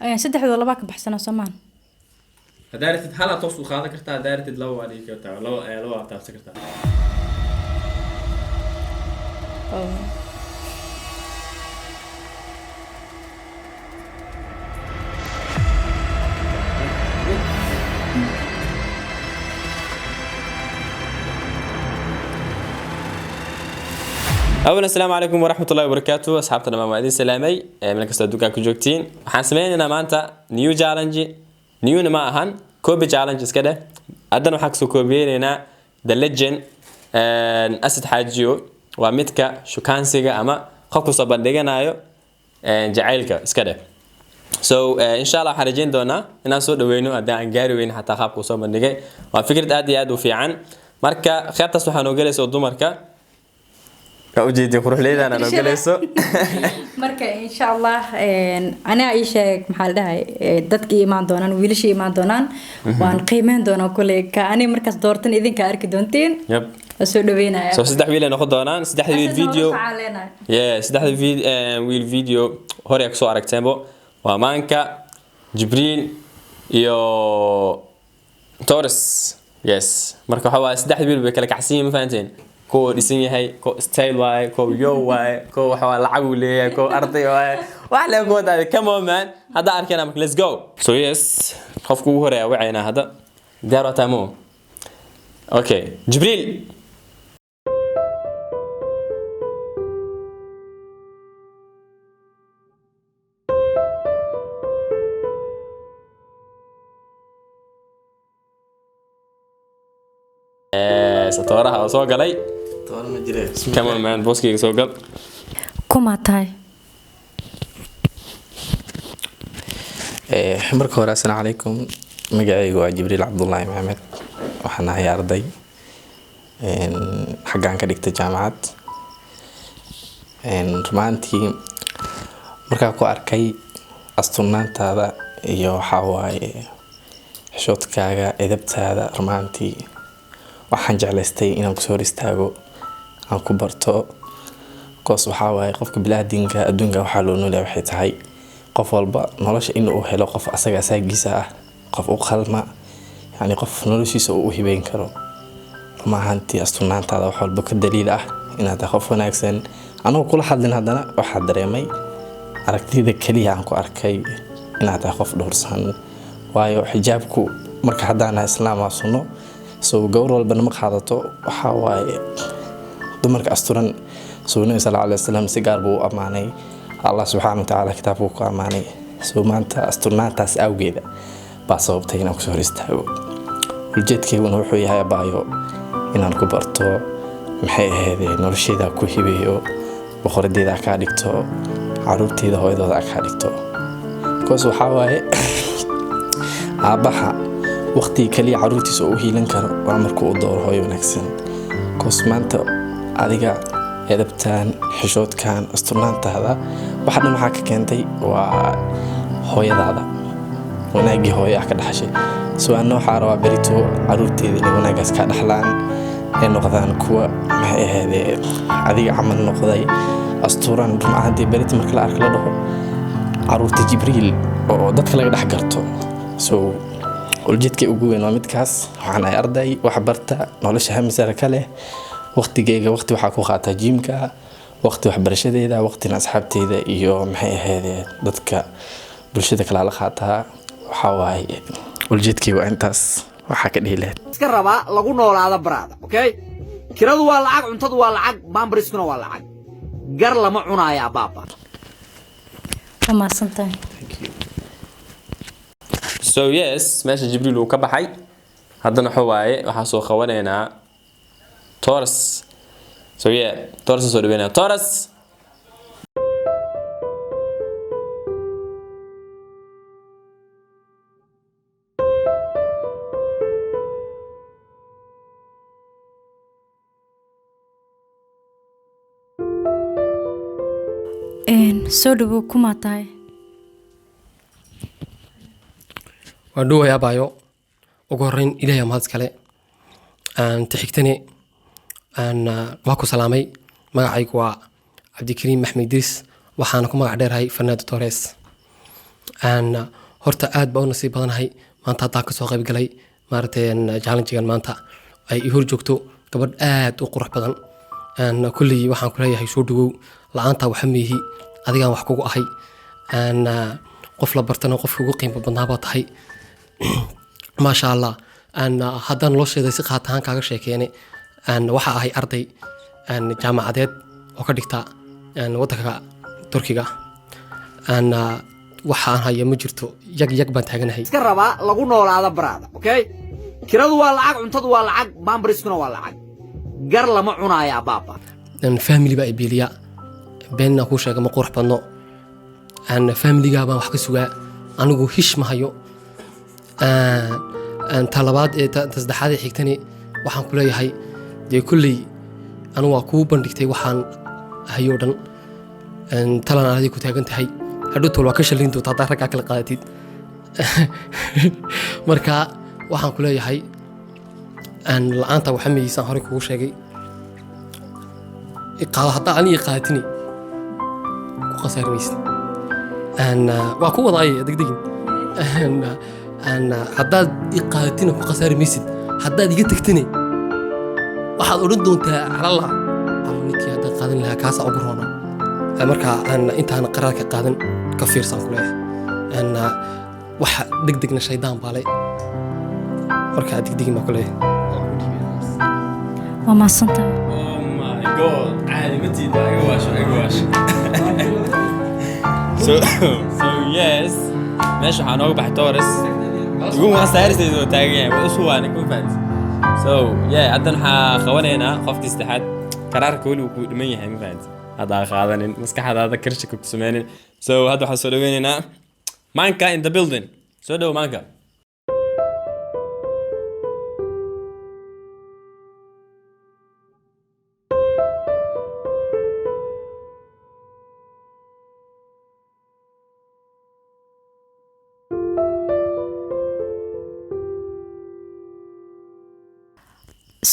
Saddexdooda labaa ka baxsanaa soomaan. Haddaa rabtid halaa toos u qaadan kartaa, haddaa rabtid laba waa dhigi kartaa, laba laba waa taabsan kartaa. Oh. Awal, asalaamu calaykum waraxmat ullahi wabarakaatu. Asxaabta dhammaan waa idin salaamay meel kastoo adduunka ku joogtiin. Waxaan sameynaynaa maanta new challenge, newna ma ahan, copy challenge iska dheh. Haddana waxaan kasoo koobiyeynaynaa the legend Asad Xaajiyo. Waa midka shukaansiga ama qofku soo bandhiganayo jacaylka iska dheh. So insha Allah waxaan rajeyn doonaa inaan soo dhaweyno, haddii aan gaari weyno xataa qaabka uu soo bandhigay. Waa fikrad aad iyo aad u fiican. Marka qaybtaas waxaa noo gelaysa oo dumarka waa ujeedin quruxleydaana noo gelayso. Marka insha Allah anaa ii sheeg, maxaa la dhahay, dadkii imaan doonaan, wiilashii imaan doonaan, waan qiimeyn doonaa kuley. Ka ani markaas doortan idinka arki doontiin. Waa soo dhaweynaya. So saddex wiil ay noqon doonaan, saddexda wiil video. Yeah, saddexda wiil video hore ay kusoo aragteenbo waa Maanka, Jibriil iyo Torres. Yes, marka waxa waaye saddexda wiil bay kala kacsan yihiin, ma fahanteen? Kuwa dhisan yahay, kuwa style waaye, kuwa yo waaye, kuwa waxa waaye lacag uu leeyahay, kuwa arday waaye, wax lee kuwa daadi. Come on man, hadda arkayna marka, let's go. So yes, qofka ugu horeeya wacaynaa hadda. Diyaar waa taamo? Okay, Jibriil. Yes, tooraha oo soo galay. Toban ma jire. Come on man, booskayga soo gal. Kumaa tahay? Marka hore assalaamu calaykum. Magacaygu waa Jibriil Cabdullaahi Maxamed. Waxaan ahay arday xaggaan ka dhigta jaamacad. Rumaantii markaa ku arkay asturnaantaada iyo waxaa waaye xishoodkaaga, edabtaada, rumaantii waxaan jeclaystay inaan kusoo hor istaago, aan ku barto, koos waxaa waaye qofka bilaadanka adduunka waxaa loo noolyahay waxay tahay qof walba nolosha in uu helo qof asaga asaagiisa ah, qof u qalma, yacni qof noloshiisa uu u hibeyn karo. Run ahaantii asturnaantaada wax walba ka daliil ah inaad tahay qof wanaagsan. Anigoo kula hadlin haddana waxaa dareemay aragtida keliya aan ku arkay inaad tahay qof dhowrsan, waayo xijaabku marka haddaan islaam waa sunno, so gabar walbana ma qaadato. Waxaa waaye dumarka asturan soo Nabi sal alay wasalam si gaar buu u ammaanay, Allah subxaana watacaala kitaabku ku ammaanay. So maanta asturnaantaas awgeeda baa sababtay inaan kusoo hor istaago. Ujeedkayguna wuxuu yahay, abaayo, inaan ku barto, maxay ahayd, nolosheeda ku hibeeyo, boqoradeeda kaa dhigto, caruurteyda hooyadooda kaa dhigto, because waxaa waaye aabbaha waqtiga kaliya caruurtiisa uu u hiilan karo waa markuu u dooro hooyo wanaagsan. Because maanta adiga edabtan, xishoodkan, asturnaantaada, waxa dhan waxaa ka keentay waa hooyadaada, wanaaggii hooyo ah ka dhaxashay. So anna waxaa rabaa berito caruurteeda inay wanaaggaas ka dhaxlaan, ay noqdaan kuwa, maxay ahaydee, adiga camal noqday, asturan. Run ahaantii berito marka la arko la dhaho caruurta Jibriil oo dadka laga dhex garto. So ujeedka ugu weyn waa midkaas. Waxaan ahay arday wax barta, nolosha hamisara ka leh. Waqtigeyga waqti waxaa ku qaataa jiimka, waqti waxbarashadeeda, waqtina asxaabteyda iyo, maxay ahaydee, dadka bulshada kala la qaataa. Waxaa waaye ujeedkayga waa intaas. Waxaa ka dhihi lahayd Iska rabaa lagu noolaada baraada. Okay, kiradu waa lacag, cuntadu waa lacag, bambariskuna waa lacag. Gar lama cunaayaa baaba. Waa mahadsantahay. So yes, meesha Jibriil uu ka baxay. Haddana waxa waaye waxaan soo qabanaynaa Torres. So yeah, Torres soo dhaweynaa. Torres. Soo dhawow, kumaa tahay? Waan dhoway abaayo. Ugu horreyn Ilaahay mahad iskale. Aan tixigtane aan waa ku salaamay. Magacaygu waa Cabdikariim Maxmed Idriis, waxaana ku magac dheerahay Fernando Torres. Aan horta aad baa u nasiib badanahay maanta haddaan kasoo qayb galay, maaragtay, challengegan maanta ay i hor joogto gabadh aad u qurux badan. Kulley waxaan ku leeyahay soo dhawow. La-aanta waxa miihi, adigaan wax kugu ahay. Qof la bartana qofka ugu qiimo badnaa baa tahay, maasha Allah. Haddaan nolosheeda si qaat ahaan kaaga sheekeene, waxa ahay arday jaamacadeed oo ka dhigta waddanka Turkiga. Waxa aan haya ma jirto, yag yag baan taaganahay. Iska rabaa lagu noolaado, brother, okay? Kiradu waa lacag, cuntadu waa lacag, bambriskuna waa lacag. Gar lama cunaayaa baaba. Family baa ibiiliya. Been aan kuu sheega ma qurux badno. Familigaa baan wax ka sugaa, anigu hish ma hayo. Ta labaad ee ta saddexaad ee xigtani waxaan ku leeyahay, dee kulley anigu waa kuu bandhigtay waxaan hayo o dhan. Talan adiga ku taagan tahay, hadhow tol waa ka shalin doonta haddaa raggaa kala qaadatid. Marka waxaan ku leeyahay, la-aanta waxa meeysaan horey kugu sheegay. Qaado, haddaa aniga qaadatini ku khasaari maysid. Waa ku wadaay degdegin. Haddaad i qaadatina ku khasaari maysid, haddaad iga tagtini waxaad odhan doontaa calala alla ninkii haddaan qaadan lahaa kaasaa ugu roona. Marka aan intaan qaraarka qaadan ka fiirsan ku leeyahay. Waxa degdegna shaydaan baa le, marka degdegin baa ku leeyahay. Waa mahadsantahay. Oh my God, caadi ma tiida, iga waasho, iga waasho. So yes, meesha waxaa nooga baxay Torres. Igu khasaaristayda oo taagan yahay, waa isu waana kuma fahanti. So yeah, haddan waxaa qabanaynaa qofkii saddexaad. Qaraarka weli wuu ku dhiman yahay, ma fahanti? Hadda ha qaadanin, maskaxdaada karshika ku sameynin. So hadda waxaan soo dhaweynaynaa Manka in the building. Soo dhow, Manka.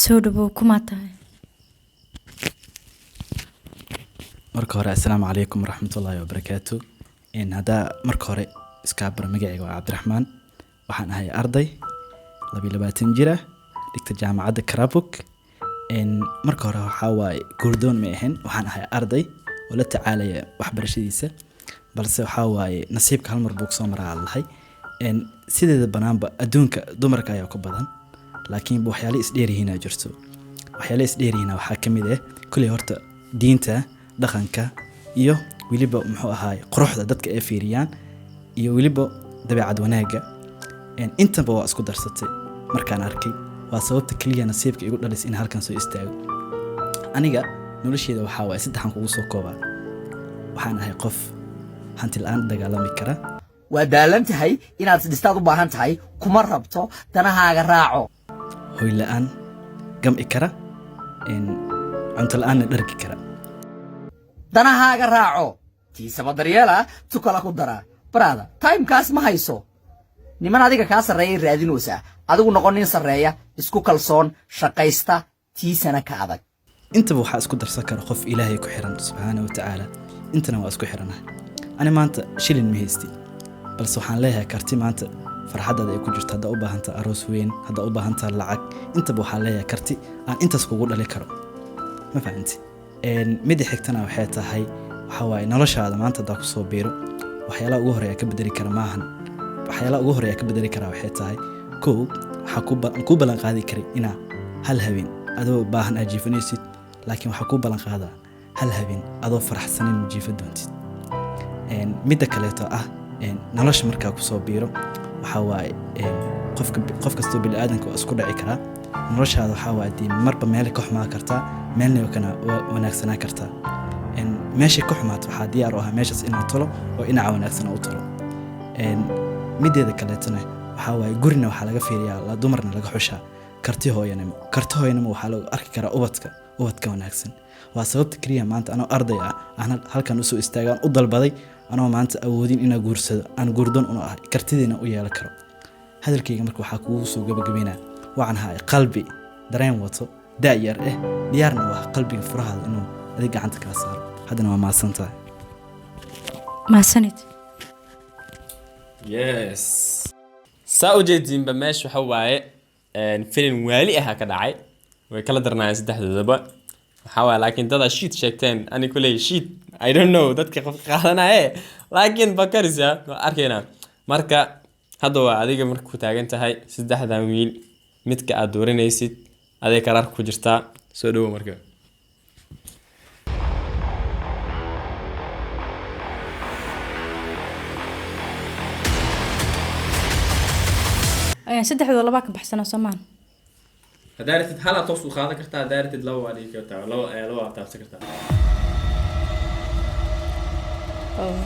Soo dhawow, kumaa tahay? Marka hore, assalaamu calaykum waraxmatullaahi wabarakaatu. Haddaa marka hore iskaa bara, magacayga waa Cabdiraxmaan. Waxaan ahay arday 22 jir ah, dhigta jaamacadda Karabuk. Marka hore waxaa waaye guurdoon ma ahayn, waxaan ahay arday oo la tacaalaya waxbarashadiisa, balse waxaa waaye nasiibka hal mar buu kusoo maraa lahay. Sideeda banaanba adduunka dumarka ayaa ku badan, laakiin waxyaalo isdheeryihiinaa jirto. Waxyaalo isdheeryihiina waxaa ka mid ah kulley horta diinta, dhaqanka iyo weliba muxuu ahaay quruxda dadka ay fiiriyaan iyo weliba dabeecad wanaagga. Intaba waa isku darsatay markaan arkay, waa sababta keliya nasiibka igu dhalis in halkan soo istaago. Aniga nolosheeda waxaa waaye saddexan kugu soo koobaa. Waxaan ahay qof hanti la-aan dagaalami kara. Waa daalan tahay, inaad isdhistaad u baahan tahay, kuma rabto, danahaaga raaco. Hoy la-aan gam'i kara, cunto la-aanna dhargi kara. Danahaaga raaco, tiisaba daryeela, tukala ku dara. Brother, timekaas ma hayso. Niman adiga kaa sarreeyay raadinaysaa. Adigu noqon nin sarreeya, isku kalsoon, shaqaysta, tiisana ka adag. Intaba waxaa isku darsan kara qof Ilaahay ku xiran subxaana wa tacaala. Intana waa isku xiranahay. Ani maanta shilin ma haysti, balse waxaan leeyahay karti maanta farxaddaada ay ku jirto. Haddaa u baahantaa aroos weyn, haddaa u baahantaa lacag, intaba waxaan leeyahay karti aan intaas kugu dhali karo, ma fahanti? Midda xigtana waxay tahay, waxaa waaye noloshaada maanta haddaa kusoo biiro, waxyaalaha ugu horeeya ka bedeli kara maahan. Waxyaalaha ugu horeeya ka bedeli karaa waxay tahay, kow, waxaa kuu ballan qaadi karay inaa hal habeen adoo baahan aad jiifanaysid, laakiin waxaa kuu ballan qaadaa hal habeen adoo faraxsanin ma jiifa doontid. Midda kaleeto ah, nolosha markaa kusoo biiro, waxaa waaye qofka, qof kastoo bini'aadanka waa isku dhici karaa. Noloshaada waxaa waaye dee marba meel ka xumaa kartaa, meelna kana wanaagsanaa kartaa. Meeshay ka xumaato waxaa diyaar u ah meeshaas inaa tolo oo dhinaca wanaagsan u tolo. Mideeda kaleetona waxaa waaye gurina waxaa laga fiiriyaa dumarna laga xushaa karti hooyanimo. Karti hooyanimo waxaa lagu arki karaa ubadka wanaagsan. Waa sababta keliya maanta anoo arday ah aan halkan usoo istaagaan u dalbaday, anoo maanta awoodin inaa guursado, aan guurdoon una ahay, kartidiina u yeelan karo. Hadalkayga marka waxaa kugu soo gabagabeynaa, waxaan ahay qalbi dareen wato, da'yar ah, diyaarna u ah qalbiga furahaada inuu adig gacanta kaa saaro. Haddana waa mahadsan tahay. Mahadsanid. Yes, saa u jeediinba meesha waxa waaye filim waali ah ka dhacay. Way kala darnaayeen saddexdoodaba waxaa waaye, laakiin dadaa shiid sheegteen. Ani kuley shiid, I don't know dadka qofka qaadanaye, laakiin bakarisa waa arkaynaa. Marka hadda waa adiga marka ku taagan tahay saddexdan wiil midka aad dooranaysid, aday karaarka ku jirtaa. Soo dhawo marka. Saddexdooda labaa ka baxsana, soomaan? Haddaa rabtid hal aad toos u qaadan kartaa, haddaa rabtid laba waa dhigi kartaa, laba waa taabsan kartaa. Oh.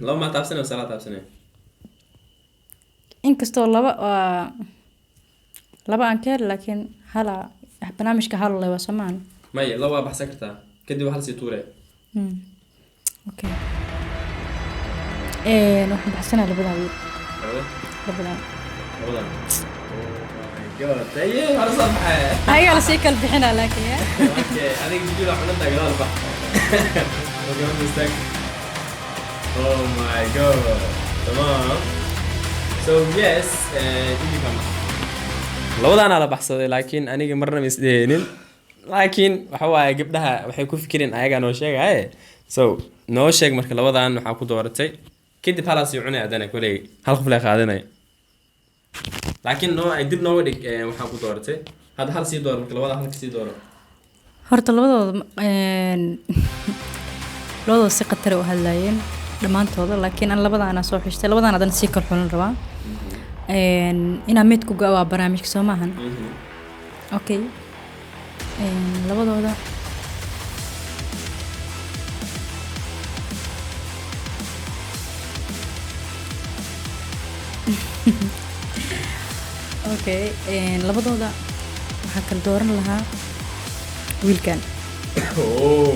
Laba maa taabsanay mise laa taabsanay? Inkastoo laba waa laba aan ka heli, laakiin hala barnaamijka hal le waa, soomaan? Maya, laba waa baxsan kartaa, kadib hal sii tuure. Okay, waxaan baxsanaa labadan wiil. Labada? Labadan. Labadan. Oh my God, taye hore soo baxay. Ayagaa lasii kala bixinaa laakiin ya. Okay, adiga jijiila cunada gadaal bax. Okay, one mistake. Oh my God, tamam. So yes, idinka labadaana la baxsaday, laakiin aniga marna ma isdheheenin, laakiin waxa waaye gabdhaha waxay ku fikireen ayagaa noo sheegaye. So noo sheeg marka, labadan waxaa ku dooratay, kadib halaas ii cunay. Haddana koley hal qof lee qaadanay, laakiin noo ay dib nooga dhig. Waxaa ku dooratay hadda hal sii dooro marka, labada halka sii dooro. Horta labadooda si khatar u hadlaayeen dhammaantooda, laakiin an labadaana soo xishtay. Labadaan haddana sii kala xulan rabaa. Inaa mid ku go waa barnaamijka, soo maahan? Okay, labadooda okay, labadooda waxaa kala dooran lahaa wiilkan. Oh,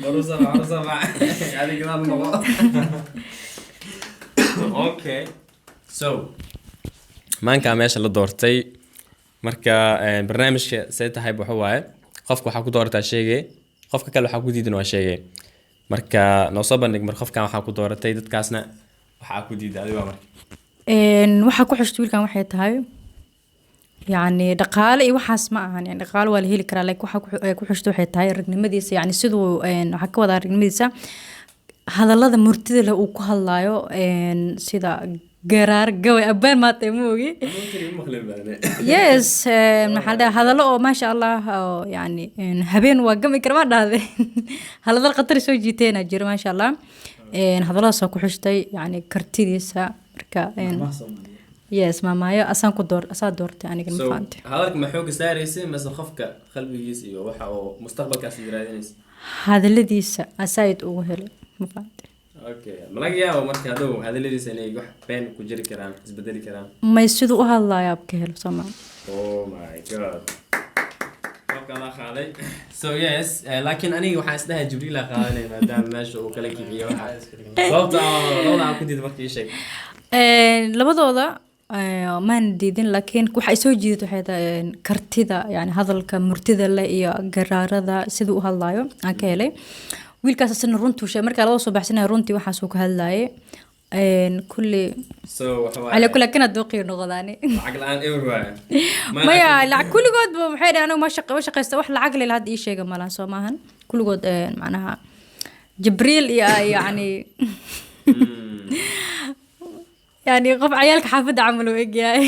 horu sabac, horu sabac. Adiga gadaal noqo. Okay, so maankaa meesha la doortay marka barnaamijka see tahay waxa waaye qofka waxaa ku doorataa sheegay, qofka kale waxaa ku diidan waa sheegay. Marka noo soo bandhig mar qofkan waxaa ku dooratay, dadkaasna waxaa ku diiday adiga marka. Waxaa ku xushtay wiilkan waxay tahay yacni dhaqaale iyo waxaas ma ahan, yani dhaqaale waa la heli karaa, laakiin waxaa ku xushtay waxay tahay ragnimadiisa, yani siduu waxaa ka wadaa ragnimadiisa, hadallada murtida leh uu ku hadlaayo, sida garaar gabay abaan maata ma ogi. Yes, maxaa la dhahaa, hadallo oo maasha Allah oo yani habeen waa gami kara ma dhahde, hadallo khatar soo jiiteena jiro, maasha Allah. Hadalladaas waa ku xushtay, yani kartidiisa marka yes, maamaayo asaan ku door asaa doortay aniga, ma So fahantay? Hadalka ma xooga saaraysa mase qofka qalbigiisa iyo waxa oo mustaqbalkaas raadinaysa? Hadalladiisa asaid ugu helay, ma fahantay? Okay, ma laga yaabo marka hadhow hadalladiisa inay wax been ku jiri karaan, isbedeli karaan? May, siduu u hadlayaa ka helo, soomaa? Oh my God, qofka la qaaday. So yes, laakiin aniga waxaan isdhahay Jibriil aa qaadanay maadaama meesha uu kala kiciyo. Waxa sababta oo labada aan ku diiday marka ii sheeg. Labadooda maan diidin, laakiin waxa ay soo jiidat waxay tahay kartida, yani hadalka murtida leh iyo garaarada siduu u hadlaayo aan ka helay wiilkaas. Asna runtuu sheegay markaa labada soo baxsanaya, runtii waxaasuu ka hadlaayay. Kulli So waxa waaye cala kulli kana dooqiyo noqdaani. Lacag la-aan eber waaye. Maya, lacag kulligoodba maxay dhahaan, anigu ma shaqa ma shaqaysta, wax lacag leh hadda ii sheega malahan, soo maahan? Kulligood macnaha Jibriil iyo yani qof cayaalka xaafadda camal uu egyahay.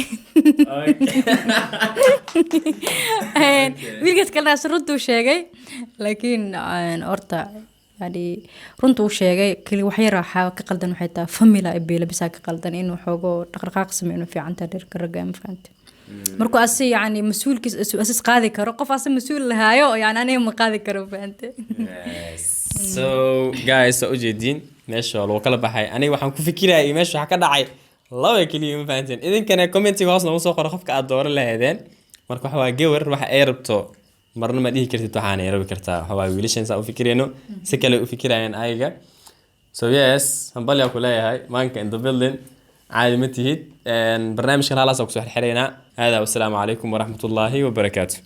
Wiilkaas kalena as runtuu sheegay, laakiin horta yani runtuu sheegay keli wax yar waxaa ka qaldan, waxay tahay famila biila bisaa ka qaldan, inuu xoogo dhaqdhaqaaq sameeyo inuu fiican tahay dherka ragga, ma fahante? Markuu asi yani mas-uulkiis asis qaadi karo, qof asi mas-uul lahaayo, yani aniga ma qaadi karo, fahante? Yes. So guys, saa ujeediin meesha waa lagu kala baxay. Aniga waxaan ku fikirayay iyo meesha waxaa ka dhacay laba keliya, ma fahanteen? Idinkana commentiga hoos noogu soo qoro qofka aad dooran lahaydeen. Marka waxa waa gabar waxa ay rabto marna ma dhihi kartid waxaanay rabi kartaa. Waxa waa wiilashan saa u fikirayno, si kale u fikirayaan ayaga. So yes, hambalyaa ku leeyahay, maanka in the building, caadi ma tihid. Barnaamijkan halaas kusoo xirxiraynaa. Hada, wasalaamu calaykum waraxmatullaahi wabarakaatu.